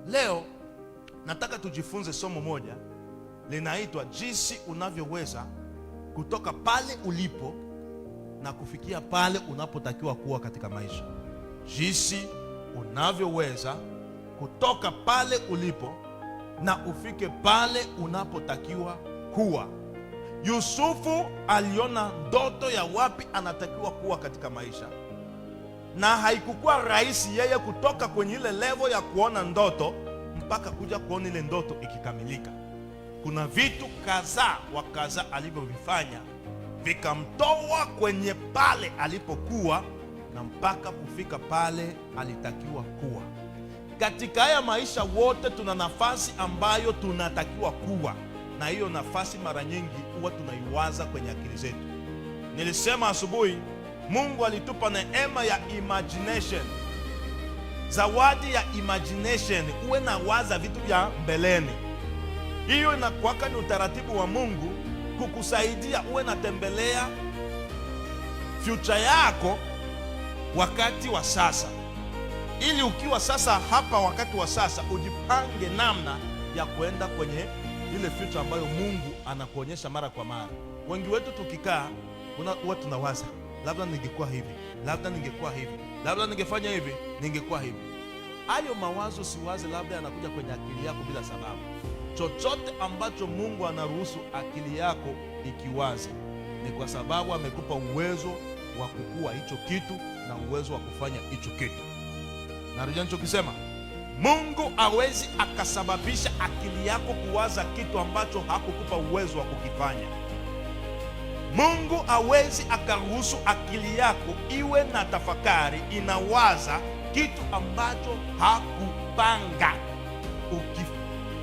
Leo nataka tujifunze somo moja linaitwa jinsi unavyoweza kutoka pale ulipo na kufikia pale unapotakiwa kuwa katika maisha. Jinsi unavyoweza kutoka pale ulipo na ufike pale unapotakiwa kuwa. Yusufu aliona ndoto ya wapi anatakiwa kuwa katika maisha, na haikukuwa rahisi yeye kutoka kwenye ile level ya kuona ndoto mpaka kuja kuona ile ndoto ikikamilika. Kuna vitu kadhaa wa kadhaa alivyovifanya vikamtoa kwenye pale alipokuwa na mpaka kufika pale alitakiwa kuwa. Katika haya maisha wote tuna nafasi ambayo tunatakiwa kuwa, na hiyo nafasi mara nyingi huwa tunaiwaza kwenye akili zetu. Nilisema asubuhi, Mungu alitupa neema ya imagination, zawadi ya imagination, uwe na waza vitu vya mbeleni. Hiyo inakuwaka ni utaratibu wa Mungu kukusaidia uwe natembelea future yako wakati wa sasa, ili ukiwa sasa hapa wakati wa sasa ujipange namna ya kuenda kwenye ile future ambayo Mungu anakuonyesha mara kwa mara. Wengi wetu tukikaa huwa tunawaza, labda ningekuwa hivi, labda ningekuwa hivi, labda ningefanya hivi, ningekuwa hivi. Hayo mawazo siwaze, labda yanakuja kwenye akili yako bila sababu. Chochote ambacho Mungu anaruhusu akili yako ikiwaze ni kwa sababu amekupa uwezo wa kukua hicho kitu na uwezo wa kufanya hicho kitu. Narudia nichokisema, Mungu hawezi akasababisha akili yako kuwaza kitu ambacho hakukupa uwezo wa kukifanya. Mungu hawezi akaruhusu akili yako iwe na tafakari inawaza kitu ambacho hakupanga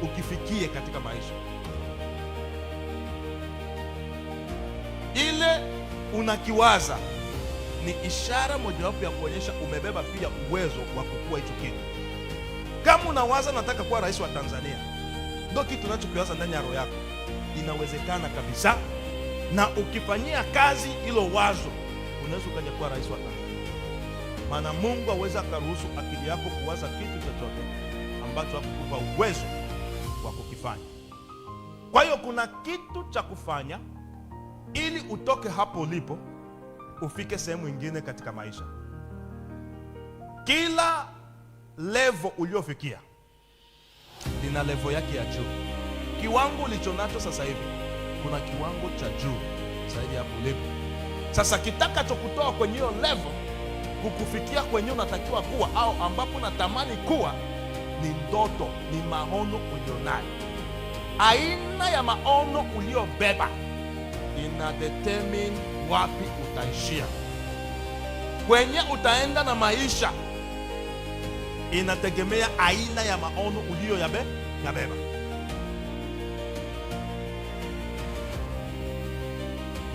ukifikie katika maisha. Ile unakiwaza ni ishara mojawapo ya kuonyesha umebeba pia uwezo wa kukua hicho kitu. Kama unawaza nataka kuwa rais wa Tanzania, ndio kitu unachokiwaza ndani ya roho yako, inawezekana kabisa, na ukifanyia kazi hilo wazo unaweza ukaja kuwa rais wa Tanzania. Maana Mungu aweza akaruhusu akili yako kuwaza kitu chochote ambacho hakukupa uwezo wa kukifanya. Kwa hiyo kuna kitu cha kufanya ili utoke hapo ulipo ufike sehemu ingine katika maisha. Kila level uliofikia lina level yake ya juu. Kiwango ulichonacho sasa hivi, kuna kiwango cha juu zaidi hapo ulipo sasa. Kitakachokutoa kwenye hiyo level kukufikia kwenye unatakiwa kuwa au ambapo unatamani kuwa ni ndoto, ni maono ulionayo. Aina ya maono uliobeba ina determine wapi utaishia, kwenye utaenda na maisha inategemea aina ya maono uliyo yabeba.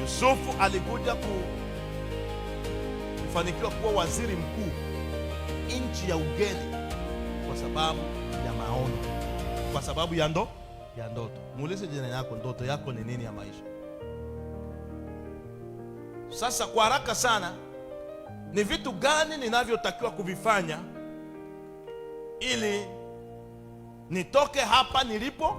Yusufu alikuja kufanikiwa kuwa waziri mkuu nchi ya ugeni kwa sababu ya maono, kwa sababu ya ya ndoto. Muulize jirani yako, ndoto yako ni nini ya maisha? Sasa kwa haraka sana, ni vitu gani ninavyotakiwa kuvifanya ili nitoke hapa nilipo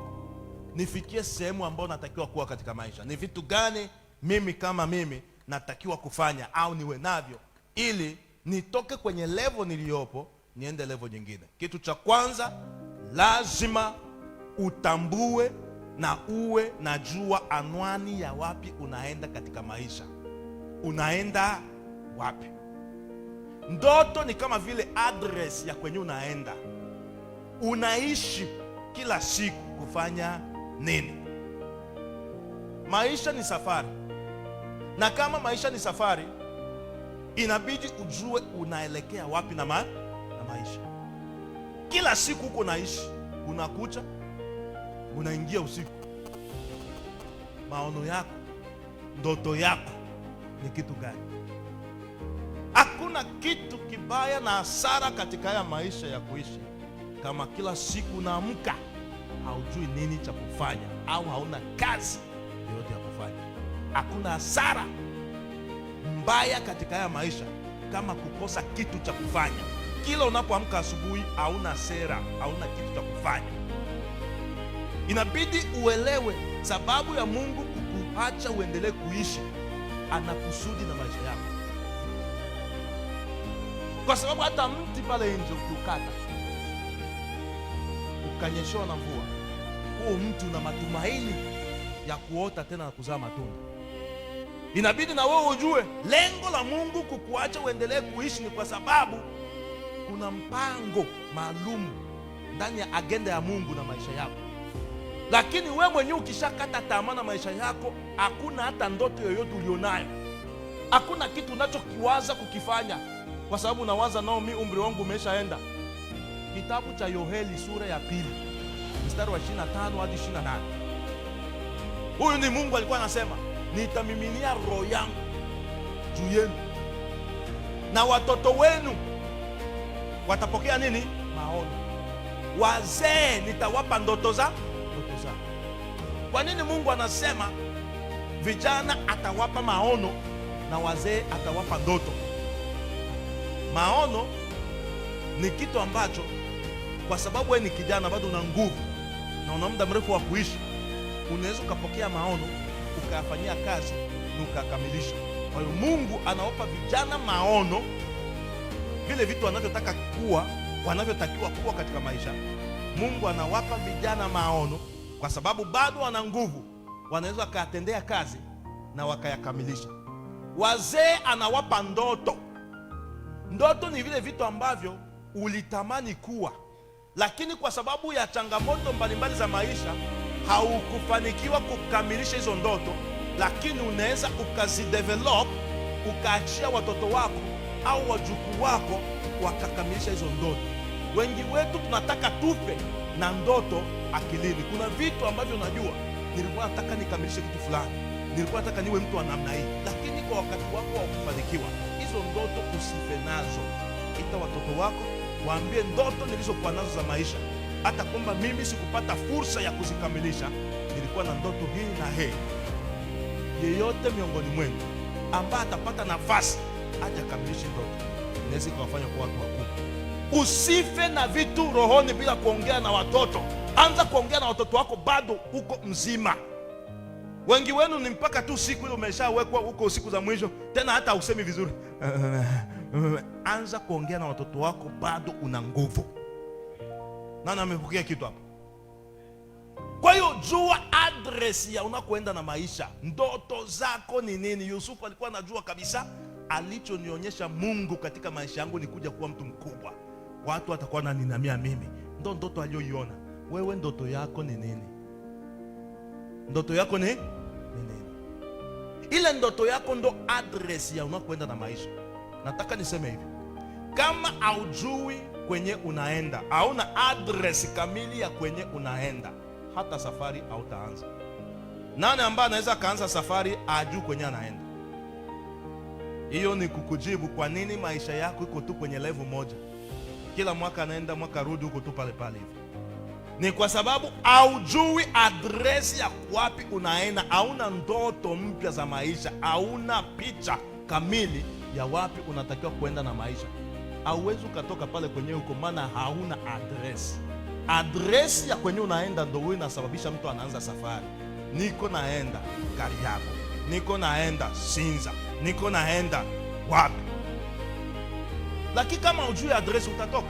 nifikie sehemu ambayo natakiwa kuwa katika maisha? Ni vitu gani mimi kama mimi natakiwa kufanya au niwe navyo ili nitoke kwenye level niliyopo niende level nyingine? Kitu cha kwanza, lazima utambue na uwe na jua anwani ya wapi unaenda katika maisha. Unaenda wapi? Ndoto ni kama vile address ya kwenye unaenda. Unaishi kila siku kufanya nini? Maisha ni safari, na kama maisha ni safari, inabidi ujue unaelekea wapi na maisha. Kila siku huko naishi, unakucha, unaingia usiku. Maono yako, ndoto yako ni kitu gani? Hakuna kitu kibaya na hasara katika haya maisha ya kuishi kama kila siku unaamka haujui nini cha kufanya au hauna kazi yoyote ya kufanya. Hakuna hasara mbaya katika haya maisha kama kukosa kitu cha kufanya. Kila unapoamka asubuhi hauna sera, hauna kitu cha kufanya. Inabidi uelewe sababu ya Mungu kukuacha uendelee kuishi, ana kusudi na maisha yako, kwa sababu hata mti pale nje ukiukata ukanyeshewa na mvua, huo mti una matumaini ya kuota tena na kuzaa matunda. Inabidi na wewe ujue lengo la Mungu kukuacha uendelee kuishi ni kwa sababu kuna mpango maalum ndani ya agenda ya Mungu na maisha yako. Lakini we mwenyewe ukishakata tamaa na maisha yako, hakuna hata ndoto yoyote ulionayo, hakuna kitu unachokiwaza kukifanya, kwa sababu unawaza nao, mi umri wangu umeshaenda. Kitabu cha Yoheli sura ya 2 mstari wa 25 hadi 28. Huyu ni Mungu alikuwa anasema, nitamiminia roho yangu juu yenu na watoto wenu watapokea nini? Maono. Wazee nitawapa ndoto za ndoto zao. Kwa nini Mungu anasema vijana atawapa maono na wazee atawapa ndoto? Maono ni kitu ambacho kwa sababu wewe ni kijana bado una nguvu na una muda mrefu wa kuishi, unaweza ukapokea maono ukayafanyia kazi na ukakamilisha. Kwa hiyo Mungu anawapa vijana maono, vile vitu wanavyotaka kuwa, wanavyotakiwa kuwa katika maisha. Mungu anawapa vijana maono kwa sababu bado wana nguvu, wanaweza wakayatendea kazi na wakayakamilisha. Wazee anawapa ndoto. Ndoto ni vile vitu ambavyo ulitamani kuwa, lakini kwa sababu ya changamoto mbalimbali za maisha haukufanikiwa kukamilisha hizo ndoto, lakini unaweza ukazidevelop, ukaachia watoto wako au wajukuu wako wakakamilisha hizo ndoto. Wengi wetu tunataka tufe na ndoto akilini. Kuna vitu ambavyo unajua, nilikuwa nataka nikamilishe kitu fulani, nilikuwa nataka niwe mtu wa namna hii, lakini kwa wakati wako haukufanikiwa. Hizo ndoto usife nazo. Ita watoto wako, waambie ndoto nilizokuwa nazo za maisha, hata kwamba mimi sikupata fursa ya kuzikamilisha, nilikuwa na ndoto hii na hii. Yeyote miongoni mwenu ambaye atapata nafasi aje akamilishe ndoto, inaweza ikawafanya kuwa watu wakubwa. Usife na vitu rohoni bila kuongea na watoto. Anza kuongea na watoto wako bado uko mzima. Wengi wenu ni mpaka tu siku ile umeshawekwa huko siku za mwisho, tena hata usemi vizuri. Anza kuongea na watoto wako bado una nguvu. Nani amepokea kitu hapa? Kwa hiyo jua address ya unakoenda na maisha, ndoto zako ni nini. Yusufu alikuwa anajua kabisa, alichonionyesha Mungu katika maisha yangu ni kuja kuwa mtu mkubwa, watu watakuwa wananinamia mimi. Ndo ndoto aliyoiona. Wewe ndoto yako ni nini? Ndoto yako ni nini? Ile ndoto yako ndo address ya unakoenda na maisha. Nataka niseme hivi, kama haujui kwenye unaenda, hauna address kamili ya kwenye unaenda, hata safari hautaanza. Nani ambaye anaweza kaanza safari ajui kwenye anaenda? Hiyo ni kukujibu kwa nini maisha yako iko tu kwenye level moja, kila mwaka anaenda mwaka rudi huko tu pale pale hivi. Ni kwa sababu haujui address ya wapi unaenda, hauna ndoto mpya za maisha, hauna picha kamili ya wapi unatakiwa kuenda na maisha. Hauwezi ukatoka pale kwenye huko, maana hauna address. Address ya kwenye unaenda ndio huwa inasababisha mtu anaanza safari. Niko naenda Kariakoo, niko naenda Sinza, niko naenda wapi? Lakini kama hujui address utatoka.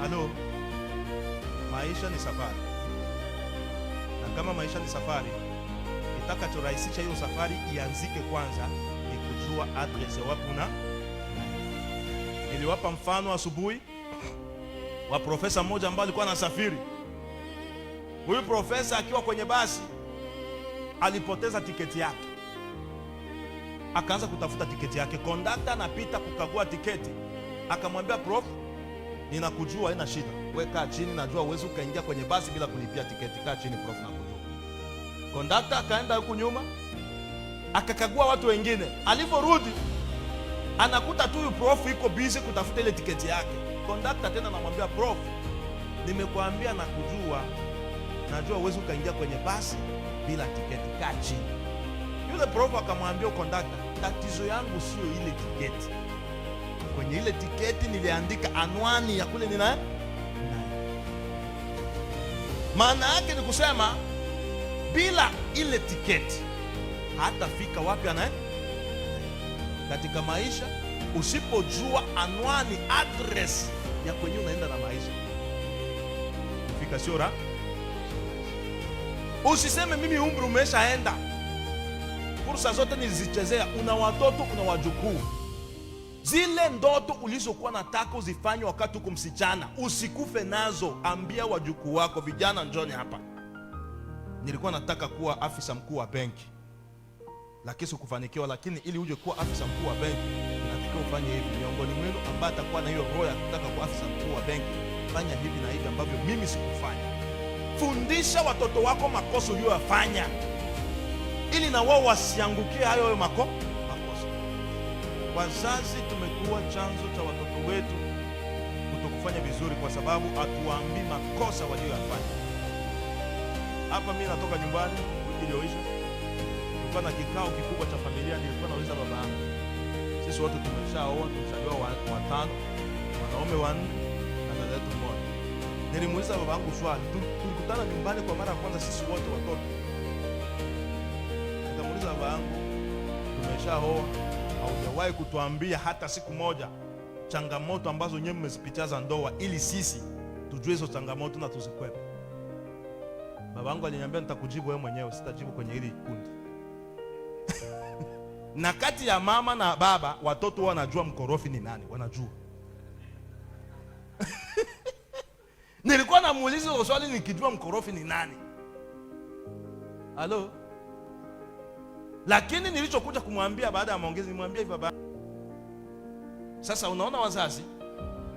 Halo, maisha ni safari, na kama maisha ni safari, itakachorahisisha hiyo safari ianzike kwanza ni kujua address ya wapi una. Niliwapa mfano asubuhi wa profesa mmoja ambaye alikuwa anasafiri. Huyu profesa akiwa kwenye basi alipoteza tiketi yake, akaanza kutafuta tiketi yake. Kondakta anapita kukagua tiketi, akamwambia prof, ninakujua, haina shida, we kaa chini, najua uwezi ukaingia kwenye basi bila kulipia tiketi. Kaa chini prof, nakujua. Kondakta akaenda huku nyuma akakagua watu wengine. Alivyorudi anakuta tu huyu prof iko busy kutafuta ile tiketi yake. Kondakta tena anamwambia prof, nimekuambia nakujua, najua uwezi ukaingia kwenye basi bila tiketi, kaa chini. Yule prof akamwambia kondakta, tatizo yangu sio ile tiketi, Kwenye ile tiketi niliandika anwani ya kule nina. Maana yake ni kusema bila ile tiketi hatafika wapi anaenda katika maisha. Usipojua anwani, address ya kwenye unaenda na maisha, kufika sio raha. Usiseme mimi umri umeshaenda, fursa zote nilizichezea. Una watoto, una wajukuu. Zile ndoto ulizokuwa nataka uzifanye wakati uko msichana, usikufe nazo. Ambia wajukuu wako, vijana, njoni hapa, nilikuwa nataka kuwa afisa mkuu wa benki, lakini sikufanikiwa. Lakini ili uje kuwa afisa mkuu wa benki, inatakiwa ufanye hivi. Miongoni mwenu ambaye atakuwa na hiyo roho ya kutaka kuwa afisa mkuu wa benki, fanya hivi na hivi ambavyo mimi sikufanya. Fundisha watoto wako makosa uliyoyafanya, ili na wao wasiangukie hayo hayo makosa. Wazazi tumekuwa chanzo cha watoto wetu kutokufanya vizuri, kwa sababu hatuwaambii makosa walioyafanya. Hapa mimi natoka nyumbani wiki iliyoisha, tulikuwa na kikao kikubwa cha familia. Nilikuwa nauliza baba yangu, sisi wote tumeshaoa, tumeshajua watano, wanaume wanne na dada yetu mmoja. Nilimuuliza baba yangu swali, tulikutana nyumbani kwa mara ya kwanza sisi wote watoto. Nikamuuliza baba yangu, tumeshaoa, haujawahi kutuambia hata siku moja changamoto ambazo nyewe mmezipitia za ndoa, ili sisi tujue hizo changamoto na tuzikwepe. Baba yangu aliniambia nitakujibu wewe mwenyewe, sitajibu kwenye hili kundi. Na kati ya mama na baba, watoto wanajua mkorofi ni nani, wanajua. Nilikuwa namuuliza hilo swali nikijua mkorofi ni nani. Halo? Lakini nilichokuja kumwambia baada ya maongezi, nimwambia hivi baba. Sasa unaona wazazi,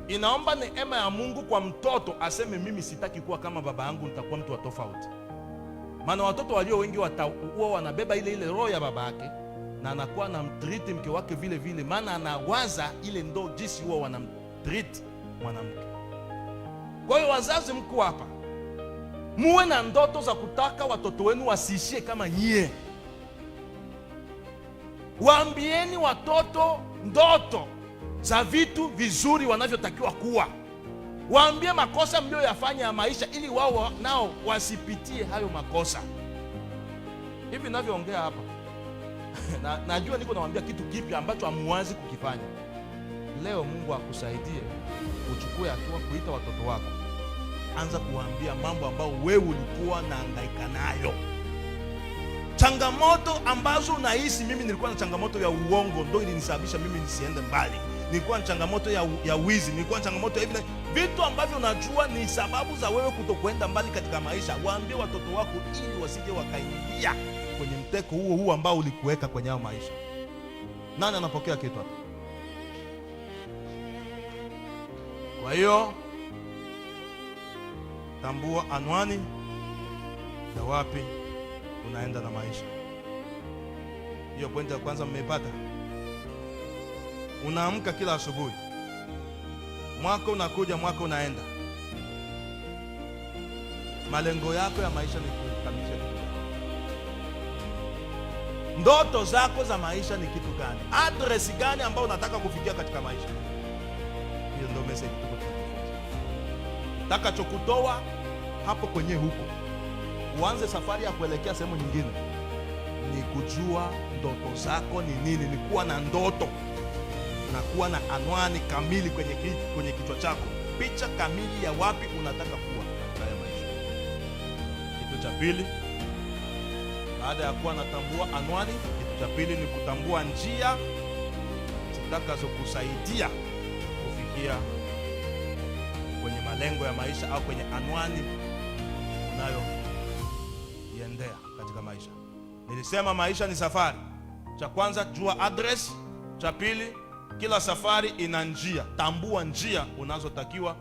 inaomba neema ya Mungu kwa mtoto aseme mimi sitaki kuwa kama baba yangu, nitakuwa mtu wa tofauti. Maana watoto walio wengi watakuwa wanabeba ile ile roho ya baba yake, na anakuwa anamtreat mke wake vile vile, maana anawaza ile ndo jinsi huwa wanamtreat mwanamke. Kwa hiyo wazazi mko hapa, muwe na ndoto za kutaka watoto wenu wasiishie kama nyie. Waambieni watoto ndoto za vitu vizuri wanavyotakiwa kuwa. Waambie makosa mlioyafanya ya maisha, ili wao nao wasipitie hayo makosa. Hivi ninavyoongea hapa najua niko nawaambia kitu kipya ambacho hamuwazi kukifanya. Leo Mungu akusaidie uchukue hatua kuita watoto wako, anza kuwaambia mambo ambayo wewe ulikuwa nahangaika nayo, changamoto ambazo unahisi. Mimi nilikuwa na changamoto ya uongo, ndio ilinisababisha mimi nisiende mbali. Nilikuwa na changamoto ya wizi, nilikuwa na changamoto ya hivi na vitu ambavyo unajua ni sababu za wewe kutokwenda mbali katika maisha. Waambie watoto wako ili wasije wakaingia kwenye mteko huo huo ambao ulikuweka kwenye hayo maisha. Nani anapokea kitu hapa? Kwa hiyo tambua anwani ya wapi unaenda na maisha. Hiyo pointi ya kwanza mmeipata. Unaamka kila asubuhi, mwaka unakuja, mwaka unaenda, malengo yako ya maisha ni kukamilisha kitu gani? Ndoto zako za maisha ni kitu gani? Address gani ambayo unataka kufikia katika maisha? Hiyo ndio message tuko tunajifunza. Takachokutoa hapo kwenye huko uanze safari ya kuelekea sehemu nyingine ni kujua ndoto zako ni nini, ni kuwa na ndoto na kuwa na anwani kamili kwenye kichwa chako, picha kamili ya wapi unataka kuwa katika haya maisha. Kitu cha pili, baada ya kuwa natambua anwani, kitu cha pili ni kutambua njia zitakazokusaidia kufikia kwenye malengo ya maisha au kwenye anwani unayoiendea katika maisha. Nilisema maisha ni safari. Cha kwanza, jua address. Cha pili, kila safari ina njia. Tambua njia unazotakiwa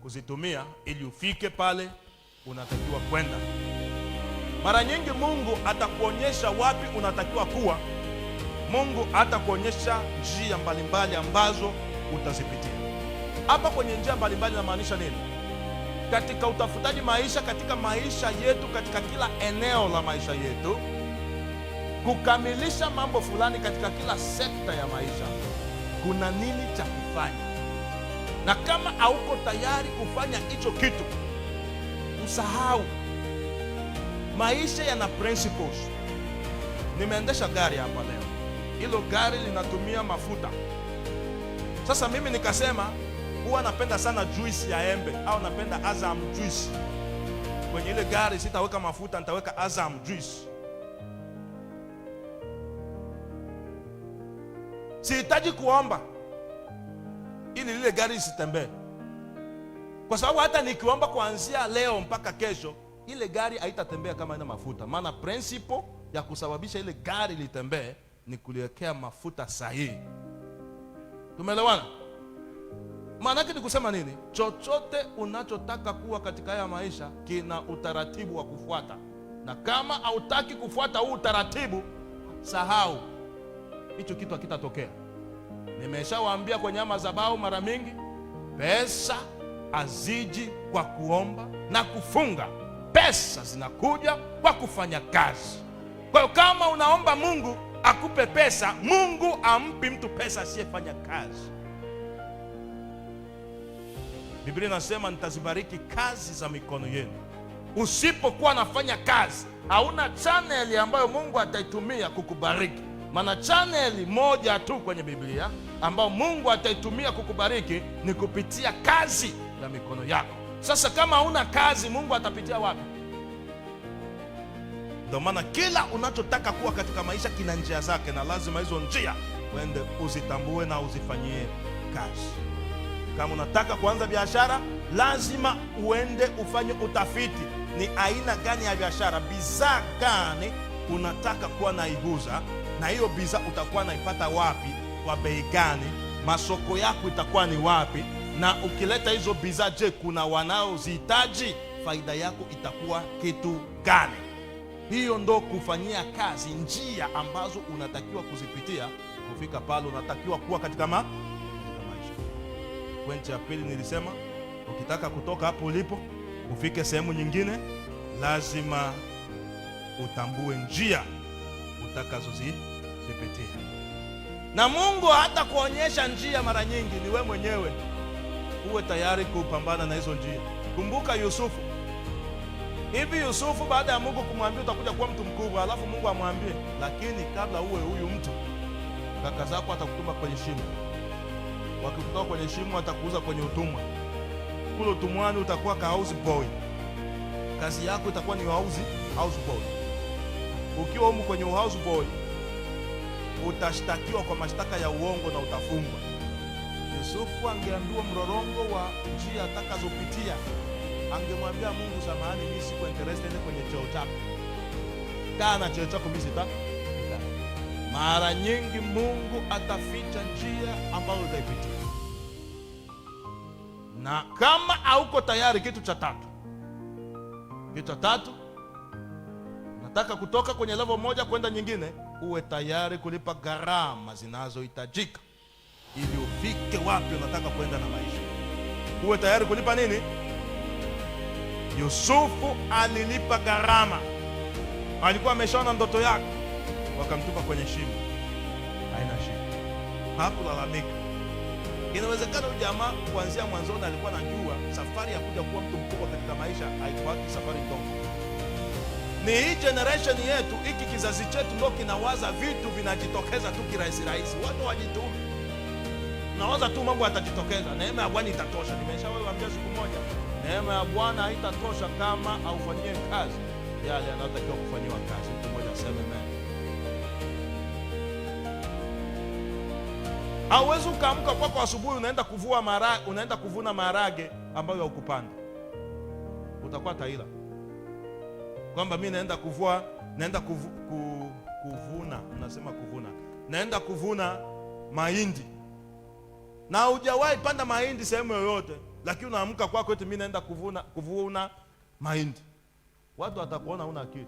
kuzitumia ili ufike pale unatakiwa kwenda. Mara nyingi Mungu atakuonyesha wapi unatakiwa kuwa. Mungu atakuonyesha njia mbalimbali ambazo utazipitia. Hapa kwenye njia mbalimbali namaanisha nini? Katika utafutaji maisha, katika maisha yetu, katika kila eneo la maisha yetu, kukamilisha mambo fulani katika kila sekta ya maisha, Kuna nini cha kufanya? Na kama hauko tayari kufanya hicho kitu, usahau. Maisha yana principles. Nimeendesha gari hapa leo, hilo gari linatumia mafuta. Sasa mimi nikasema huwa napenda sana juice ya embe au napenda Azam juice. Kwenye ile gari sitaweka mafuta, nitaweka Azam juice. Sihitaji kuomba ili lile gari lisitembee, kwa sababu hata nikiomba kuanzia leo mpaka kesho, ile gari haitatembea kama ina mafuta. Maana principle ya kusababisha ile gari litembee ni kuliwekea mafuta sahihi. Tumeelewana? Maana yake ni kusema nini? Chochote unachotaka kuwa katika haya maisha kina utaratibu wa kufuata, na kama hautaki kufuata huu utaratibu, sahau, hicho kitu hakitatokea. Nimeshawaambia kwenye madhabahu mara mingi, pesa haziji kwa kuomba na kufunga, pesa zinakuja kwa kufanya kazi. Kwa hiyo kama unaomba Mungu akupe pesa, Mungu ampi mtu pesa asiyefanya kazi. Biblia inasema nitazibariki kazi za mikono yenu. Usipokuwa nafanya kazi, hauna chaneli ambayo Mungu ataitumia kukubariki. Maana chaneli moja tu kwenye Biblia ambayo Mungu ataitumia kukubariki ni kupitia kazi ya mikono yako. Sasa kama hauna kazi, Mungu atapitia wapi? Ndio maana kila unachotaka kuwa katika maisha kina njia zake, na lazima hizo njia uende uzitambue na uzifanyie kazi. Kama unataka kuanza biashara, lazima uende ufanye utafiti, ni aina gani ya biashara, bidhaa gani unataka kuwa naiuza, na hiyo bidhaa utakuwa naipata wapi, kwa bei gani, masoko yako itakuwa ni wapi, na ukileta hizo bidhaa, je, kuna wanaozihitaji? Faida yako itakuwa kitu gani? Hiyo ndo kufanyia kazi njia ambazo unatakiwa kuzipitia kufika pale unatakiwa kuwa katika maisha. Pointi ya pili nilisema, ukitaka kutoka hapo ulipo ufike sehemu nyingine, lazima utambue njia utakazozipitia. Na Mungu hata kuonyesha njia mara nyingi, ni we mwenyewe uwe tayari kupambana na hizo njia. Kumbuka Yusufu. Hivi Yusufu baada ya Mungu kumwambia utakuja kuwa mtu mkubwa, alafu Mungu amwambie lakini kabla uwe huyu mtu, kaka zako atakutuma kwenye shimo, wakikutoa kwenye shimo atakuuza kwenye utumwa, kule utumwani utakuwa ka house boy, kazi yako itakuwa ni house boy. Ukiwa humu kwenye house boy utashtakiwa kwa mashtaka ya uongo na utafungwa. Yusufu angeambiwa mrorongo wa njia atakazopitia, angemwambia Mungu, samahani, mimi siko interested kwenye cheo chako, kaa na cheo chako, mimi sitaki. Mara nyingi Mungu ataficha njia ambayo utaipitia, na kama hauko tayari, kitu cha tatu, nataka kutoka kwenye level moja kwenda nyingine, uwe tayari kulipa gharama zinazohitajika ili ufike wapi unataka kwenda na maisha. Uwe tayari kulipa nini? Yusufu alilipa gharama. Alikuwa ameshaona ndoto yake, wakamtupa kwenye shimo. Haina shida, hakulalamika. Inawezekana huyu jamaa kuanzia mwanzoni alikuwa anajua safari ya kuja kuwa mtu mkubwa katika maisha haikuwa safari ndogo. Ni hii generation yetu, hiki kizazi chetu ndio kinawaza vitu vinajitokeza tu kirahisi rahisi. Watu wajitume, nawaza tu mambo yatajitokeza, neema ya Bwana itatosha. Nimeshawaambia siku moja, neema ya Bwana haitatosha kama haufanyie kazi yale yanayotakiwa kufanyiwa kazi. Mtu mmoja aseme amen. Hauwezi ukaamka kwako asubuhi unaenda kuvua unaenda kuvuna maharage ambayo haukupanda. Utakuwa taila. Kwamba mimi naenda kuvua, naenda kuvuna, unasema kuvuna. Naenda kuvuna mahindi. Na hujawahi panda mahindi sehemu yoyote, lakini unaamka kwako eti mimi naenda kuvuna mahindi. Watu watakuona huna akili.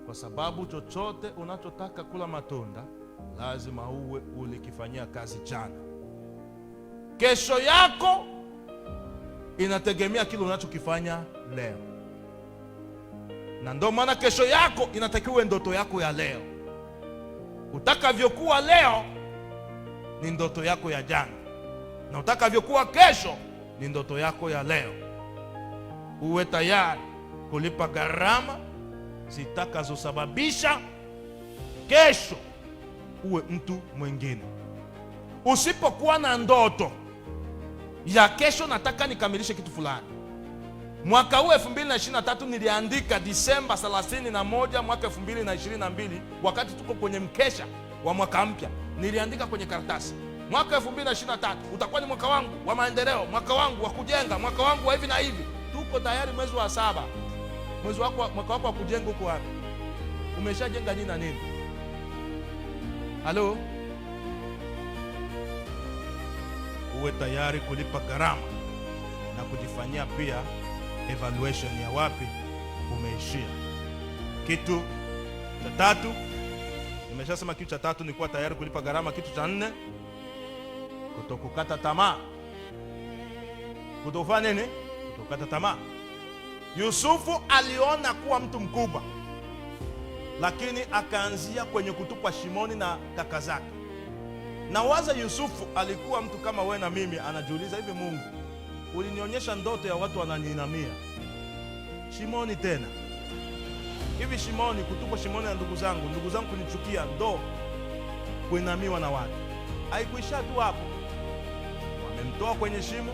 Kwa sababu chochote unachotaka kula matunda lazima uwe ulikifanyia kazi jana. Kesho yako inategemea kile unachokifanya leo. Na ndio maana kesho yako inatakiwa ndoto yako ya leo. Utakavyokuwa leo ni ndoto yako ya jana, na utakavyokuwa kesho ni ndoto yako ya leo. Uwe tayari kulipa gharama zitakazosababisha kesho uwe mtu mwingine. Usipokuwa na ndoto ya kesho, nataka nikamilishe kitu fulani. Mwaka huu 2023 niliandika Disemba 31 mwaka 2022, wakati tuko kwenye mkesha wa mwaka mpya, niliandika kwenye karatasi, mwaka 2023 utakuwa ni mwaka wangu wa maendeleo, mwaka wangu wa kujenga, mwaka wangu wa hivi na hivi. Tuko tayari mwezi wa saba. Mwezi wako, mwaka wako wa kujenga uko wapi? Umeshajenga nini na nini? Halo, uwe tayari kulipa gharama na kujifanyia pia evaluation ya wapi umeishia. Kitu cha tatu, nimeshasema kitu cha tatu ni kuwa tayari kulipa gharama. Kitu cha nne, kutokukata tamaa. Kutokufanya nini? Kutokukata tamaa. Yusufu aliona kuwa mtu mkubwa, lakini akaanzia kwenye kutupwa shimoni na kaka zake. Na waza, Yusufu alikuwa mtu kama wewe na mimi, anajiuliza hivi, Mungu ulinionyesha ndoto ya watu wananiinamia shimoni tena hivi, shimoni, kutupwa shimoni na ndugu zangu kunichukia, ndo kuinamiwa na watu. Haikuisha tu hapo, wamemtoa kwenye shimo,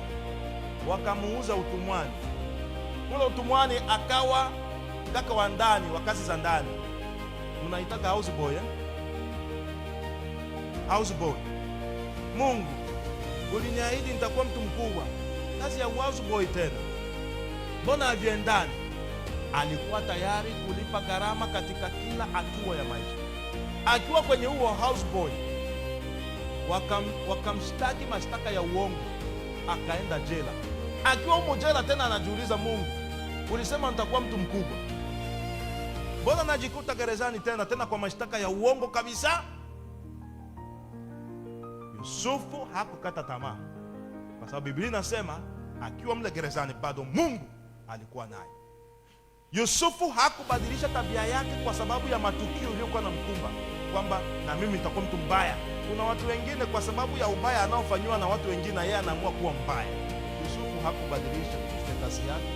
wakamuuza utumwani. Kule utumwani akawa kaka wa ndani wa kazi za ndani, mnaitaka house boy, eh? House boy. Mungu uliniahidi nitakuwa mtu mkubwa, kazi ya house boy tena, mbona haviendani? Alikuwa tayari kulipa gharama katika kila hatua ya maisha. Akiwa kwenye huo house boy, wakamshtaki mashtaka ya uongo, akaenda jela. Akiwa humo jela tena anajiuliza, Mungu ulisema nitakuwa mtu mkubwa, mbona najikuta gerezani tena tena kwa mashtaka ya uongo kabisa? Yusufu hakukata tamaa, kwa sababu Biblia inasema akiwa mle gerezani bado Mungu alikuwa naye. Yusufu hakubadilisha tabia yake kwa sababu ya matukio iliyokuwa namkumba, kwamba na mimi nitakuwa mtu mbaya. Kuna watu wengine kwa sababu ya ubaya anaofanyiwa na watu wengine, na yeye anaamua kuwa mbaya. Yusufu hakubadilisha status yake.